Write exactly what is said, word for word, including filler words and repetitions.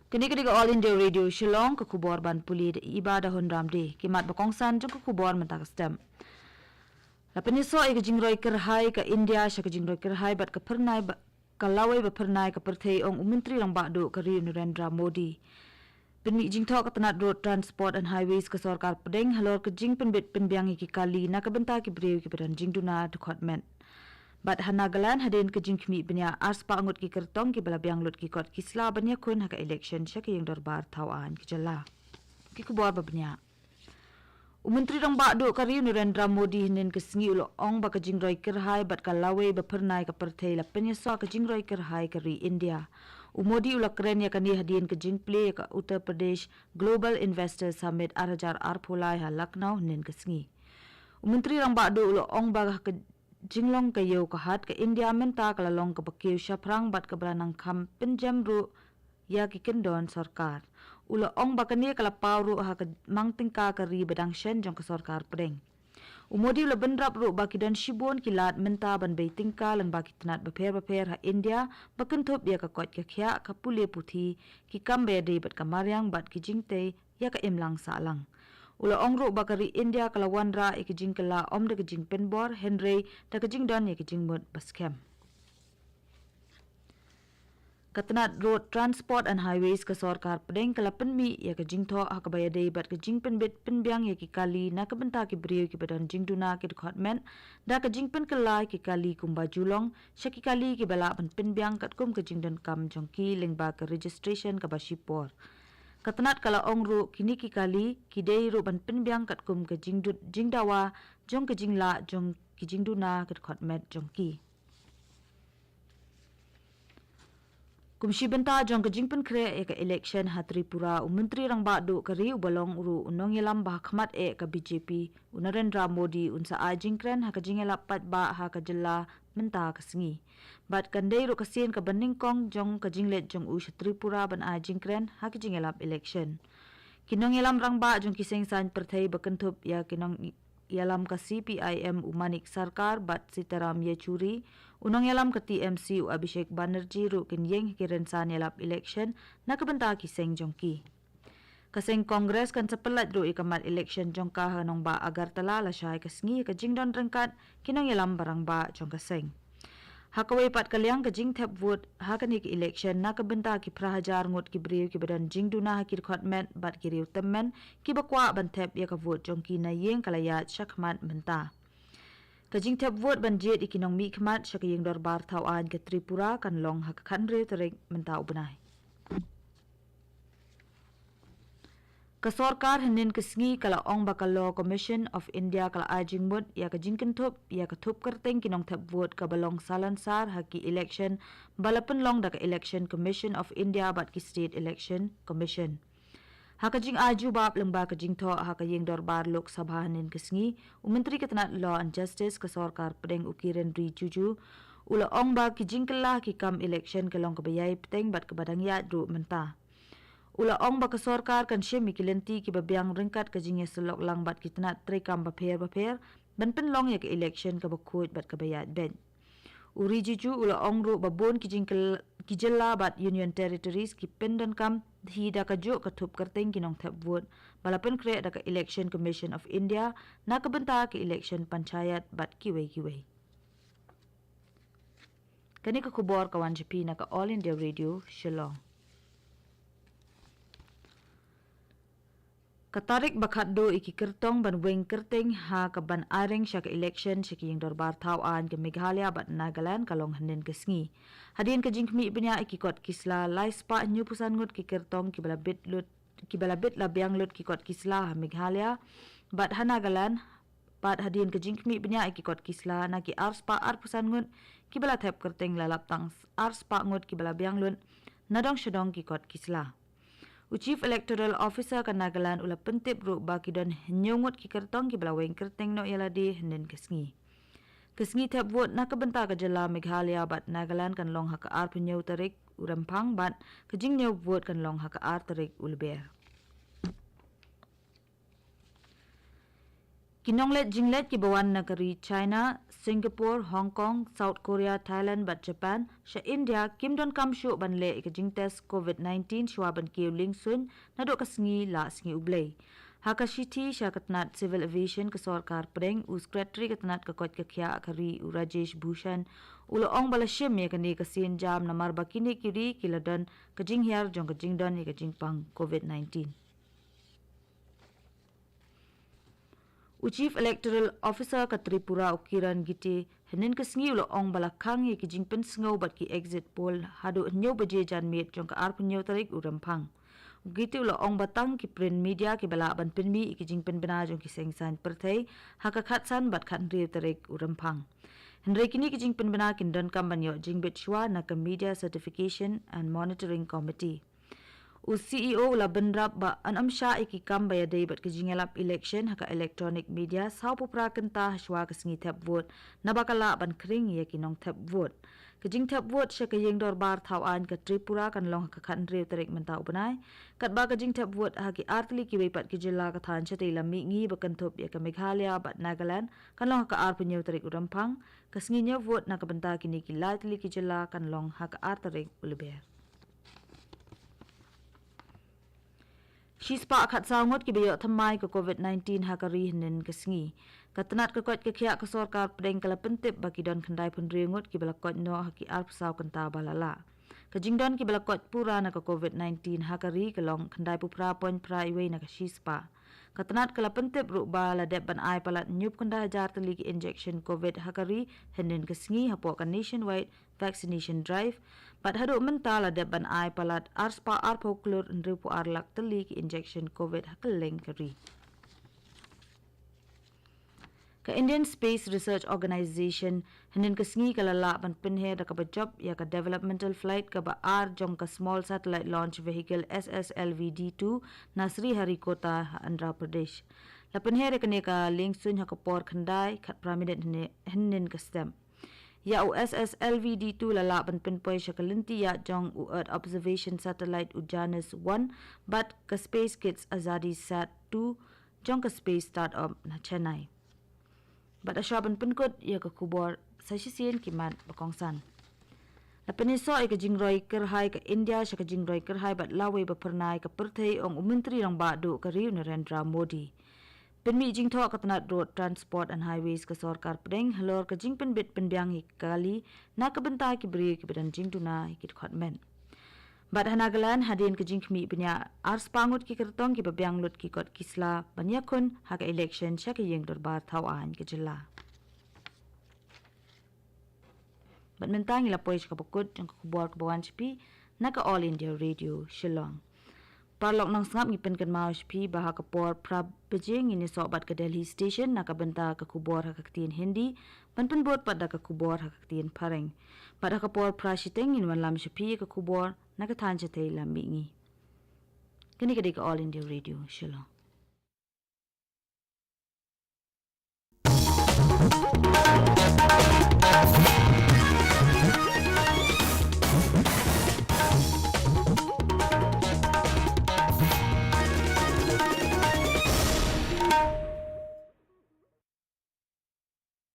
Kane ka dei ka All India Radio Shillong, ka khubor ban pule da i Iba Dahun Ramde. Ki mat ba kongsan jong ka khubor mynta ka step. La pynïasoh ïa ka jingroi kyrhai ka India sha ka jingroi kyrhai bad ka phyrnai ba, ka lawei ba phyrnai ka pyrthei, ong u Myntri Rangbah Duh ka ri u Narendra Modi. Pynmih jingthoh ka tnat Road Transport and Highways ka sorkar pdeng halor ka jingpynbit pynbiang ïa ki kali na ka bynta ki briew kiba don jingduna dkhot met. Bad ha Nagaland, hadien ka jingkhmih bniah, arspah ngut ki kyrtong kiba la biang lut ki kot ki sla ban ïakhun ha ka election sha ka ïing dorbar thaw aiñ ka jylla. Ki khubor ba bniah. U Myntri Rangbah Duh ka ri u Narendra Modi hynnin ka sngi u la ong ba ka jingroi kyrhai bad ka lawei ba phyrnai ka pyrthei la pynïasoh ka jingroi kyrhai ka ri India. U Modi u la kren ïa kane hadien ka jingplie ïa ka Uttar Pradesh Global Investor Summit ar hajar arphew lai ha Lucknow hynnin ka sngi. U Myntri Rangbah Duh u la ong ba ka jinglong ka ïew ka hat ka India mynta ka la long kaba kiew shaphrang bad kaba la nang kham pynjem ruh ïa ki kyndon sorkar. U la ong ba kane ka la paw ruh ha ka mang tyngka ka ri ba dang shen jong ka sorkar pdeng. U Modi u la bynrap ruh ba ki don shibun ki lad mynta ban bei tyngka lyngba ki tnat bapher bapher ha India, ba kynthup ïa ka koit ka khiah, ka pule puthi, ki kam ba ïadei bad ka mariang bad ki jingtei ïa ka imlang sahlang. U la ong ruh ba ka ri India ka la wanrah ïa ka jingkylla ym da ka jingpynbor, hynrei da ka jingdon ïa ka jingmut ba skhem. Ka tnat Road Transport and Highways ka sorkar pdeng ka la pynmih ïa ka jingthoh ha kaba ïadei bad ka jingpynbit pynbiang ïa ki kali na ka bynta ki briew kiba don jingduna ki dkhot met, da ka jingpynkylla ïa ki kali kumba ju long sha ki kali kiba lah ban pynbiang katkum ka jingdonkam jong ki lyngba ka registration kaba shipor. Ka tnat ka la ong ruh kine ki kali ki dei ruh ban pynbiang katkum ka jingdut jingdawa jong ka jinglah jong ki jingduna ki dkhot met jong ki. Kum shi bynta jong ka jingpynkhreh ïa ka election ha Tripura, u Myntri Rangbah Duh ka ri uba long ruh u nongïalam ba ha khmat eh ka B J P, u Narendra Modi, un sa ai jingkren ha ka jingïalap paidbah ha ka jylla mynta ka sngi. Bad kan dei ruh ka sien kaba nyngkong jong ka jingleit jong u sha Tripura ban ai jingkren ha ka jingïalap election. Ki nongïalam rangbah jong ki seng saiñ pyrthei ba kynthup ïa ki nong ïalam ka C P I M u Manik Sarkar bad Sitaram Yechury, u nongïalam ka T M C u Abhishek Banerjee ruh kin ïeng ha ki rynsan ïalap election na ka bynta ki seng jong ki. Ka seng Congress kan sa pyllait ruh ïa ka mat election jong ka ha nongbah Agartala lashai ka sngi ha ka jingdon ryngkat ki nongïalam ba rangbah jong ka seng. Ha kawei pat ka liang, ka jingthep vote ha kane ka election na ka bynta ki phra hajar ngut ki briew kiba don jingduna ha ki dkhot met bad ki riew tymmen kiba kwah ban thep ïa ka vote jong ki na ïing ka la ïaid shakhmat mynta. Ka jingthep vote ban jied ïa ki nongmihkhmat sha ka ïing dorbar thaw aiñ ka Tripura kan long ha ka khathynriew tarik mynta u bnai. Ka sorkar hynnin ka sngi ka la ong ba ka Law Commission of India ka la ai jingmut ïa ka jingkynthup ïa ka thup kyrteng ki nongthep vote kaba long salonsar ha ki election ba la pynlong da ka Election Commission of India bad ki State Election Commission. Ha ka jingai jubab lyngba ka jingthoh ha ka ïing dorbar Lok Sabha hynnin ka sngi, u Myntri ka tnat Law and Justice ka sorkar pdeng u Kiren Rijiju u la ong ba ki jingkylla ki kam election ka long kaba ïai bteng bad kaba dang ïaid ruh mynta. U la ong ba ka sorkar kan shim ïa ki lynti kiba biang ryngkat ka jingïasyllok lang bad ki tnat treikam bapher bapher ban pynlong ïa ka election kaba khuid bad kaba ïaid beit. U Rijiju u la ong ruh ba bun ki jingkyl-, ki jylla bad Union Territories ki pyndonkam hi da kajuh ka thup kyrteng ki nongthep vote ba la pynkhreh da ka Election Commission of India na ka bynta ka election panchayat bad kiwei kiwei. Kane ka khubor ka wan sha phi na ka All India Radio Shillong. Ka tarik ba khatduh ïa ki kyrtong ban weng kyrteng ha kaban ai reng sha ka election sha ki ïing dorbar thaw aiñ ka Meghalaya bad Nagaland ka long hynnin ka sngi. Hadien ka jingkhmih bniah ïa ki kot ki sla, lai spah hynñiewphew san ngut ki kyrtong kiba la bit lut, kiba la bit la biang lut ki kot ki sla ha Meghalaya bad ha Nagaland. Bad hadien ka jingkhmih bniah ïa ki kot ki sla, na ki ar spah arphew san ngut kiba la thep kyrteng, la lap tang ar spah ngut kiba la biang lut nadong shadong ki kot ki sla. U Chief Electoral Officer ka Nagaland u la pyntip ruh ba ki don hynñiew ngut ki kyrtong kiba la weng kyrteng noh ïa lade hynnin ka sngi. Ka sngi thep vote na ka bynta ka jylla Meghalaya bad Nagaland kan long ha ka arphew hynñiew tarik u Rymphang bad ka jingñiew vote kan long ha ka ar tarik u Lber. Ki nongleit jingleit kiba wan na ka ri China, Singapore, Hong Kong, South Korea, Thailand bad Japan sha India kim donkam shuh ban leh ïa ka jingtest COVID nineteen shwa ban kiew liengsuiñ naduh ka sngi la sngi U Blei. Ha ka shithi sha ka tnat Civil Aviation ka sorkar pdeng, u Secretary ka tnat ka koit ka khiah ka ri, u Rajesh Bhushan, u la ong ba la shim ïa kane ka sienjam namar ba kine ki ri ki la don ka jinghiar jong ka jingdon ïa ka jingpang COVID nineteen. U Chief Electoral Officer ka Tripura, u Kiran Gite, hynnin ka sngi u la ong ba la khang ïa ki jingpynsngew bad ki exit poll haduh hynñiew baje janmiet jong ka arphew hynñiew tarik u Rymphang. U Gite u la ong ba tang ki print media kiba lah ban pynmih ïa ki jingpynbna jong ki seng saiñ pyrthei ha ka khatsan bad khathynriew tarik u Rymphang. Hynrei kine ki jingpynbna kin donkam ban ïoh jingbit shwa na ka Media Certification and Monitoring Committee. U C E O u la bynrap ba yn ym shah ïa ki kam ba ïadei bad ka jingïalap election ha ka electronic media sawphew phra kynta hashwa ka sngi thep vote, naba ka lah ban khring ïa ki nongthep vote. Ka jingthep vote sha ka ïing dorbar thaw aiñ ka Tripura kan long ha ka khathynriew tarik mynta u bnai, katba ka jingthep vote ha ki artylli kiwei pat ki jylla ka thaiñ shatei lam mihngi ba kynthup ïa ka Meghalaya bad Nagaland kan long ha ka arphew hynñiew tarik u Rymphang. Ka sngi ñiew vote na ka bynta kine ki lai tylli ki jylla kan long ha ka ar tarik u Lber. Shispah khatsaw ngut kiba ïoh thymmai ka COVID nineteen ha ka ri hynnin ka sngi. Ka tnat ka koit ka khiah ka sorkar pdeng ka la pyntip ba ki don khyndai phew hynriew ngut kiba la koit noh ha ki arphew saw kynta ba la lah. Ka jingdon kiba la koit pura na ka COVID nineteen ha ka ri ka long khyndai phew phra point phra wei na ka shispah. Ka tnat ka la pyntip ruh ba la dep ban ai palat hynñiew phew khyndai hajar tylli ki injection COVID ha ka ri hynnin ka sngi hapoh ka nationwide vaccination drive, bad haduh mynta la dep ban ai palat arspah arphew klur hynriew phew ar lak tylli ki injection COVID ha kylleng ka ri. Ka Indian Space Research Organization hynnin ka sngi ka la lah ban pynher da kaba jop ïa ka developmental flight kaba ar jong ka Small Satellite Launch Vehicle, S S L V D two, na Sriharikota ha Andhra Pradesh. La pynher ïa kane ka liengsuiñ ha ka por khyndai khatphra minit hynne-, hynnin ka step. Ïa u S S L V D two la lah ban pynpoi sha ka lynti ïaid jong u Earth Observation Satellite u Janus one bad ka Space Kids Azadi Sat two jong ka Space Startup na Chennai. Bad hashwa ban pynkut ïa ka khubor, sa shisien ki mat ba kongsan. La pynïasoh ïa ka jingroi kyrhai ka India sha ka jingroi kyrhai bad lawei ba phyrnai ka pyrthei, ong u Myntri Rangbah Duh ka ri u Narendra Modi. Pynmih jingthoh ka tnat Road Transport and Highways ka sorkar pdeng halor ka jingpynbit pynbiang ïa ki kali na ka bynta ki briew kiba don jingduna ïa ki dkhot met. Bad ha Nagaland, hadien ka jingkhmih bniah, arspah ngut ki kyrtong kiba biang lut ki kot ki sla ban ïakhun ha ka election sha ka ïing dorbar thaw aiñ ka jylla. Bad mynta ngi la poi sha kaba kut jong ka khubor kaba wan sha phi na ka All India Radio Shillong. Paralok nongsngap, ngi pynkynmaw sha phi ba ha ka por phra baje ngin ïasoh bad ka Delhi Station na ka bynta ka khubor ha ka ktien Hindi, ban pynbud pat da ka khubor ha ka ktien Phareng. Bad ha ka por phra shiteng ngin wanlam sha phi ïa ka khubor na ka thaiñ shatei lam mihngi. Kane ka dei ka All India Radio Shillong.